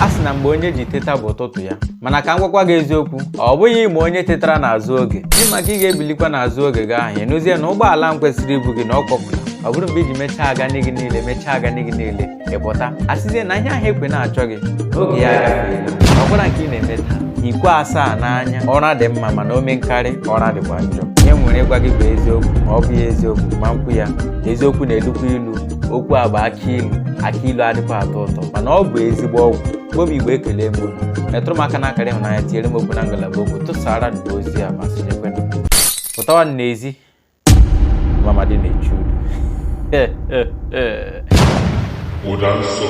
A sị na mgbe onye ji teta bụ ụtụtụ ya, mana ka m gwakwa gị eziokwu, ọ bụghị ma onye tetara n'azụ oge ịma ka ị ga-ebilikwa n'azụ oge gị ahụ, ịnụzie na ụgbọala m kwesịrị ibu gị na ọ kpọpụla. Ọ bụrụ mgbe iji mechaa agani gị niile, mechaa agani gị niile, ị pụta, asịzie na ihe ahụ ekwe na-achọ gị n'oge ya agafeela. Ọ bụla nke ị na-eme taa, ikwe asaa n'anya. Ụra dị mma, mana ome nkarị ụra dịkwa njọ. Ihe m nwere ịgwa gị bụ eziokwu, ma ọ bụghị eziokwu ma nkwụ ya. Eziokwu na-elukwa ilu. Okwu a bụ akị ilu. Akị ilu adịkwa atọ ụtọ, mana ọ bụ ezigbo ọgwụ. Mgbe Igbo, ekele m unu. Metụrụ m aka n'akara ịhụnanya, tinyere m okwu na ngalaba okwu, tụsara ndụ ozi a, ma sonyekwenụ. Pụtawa n'ezi, Mamadi na-echu udu. Ụda nsọ.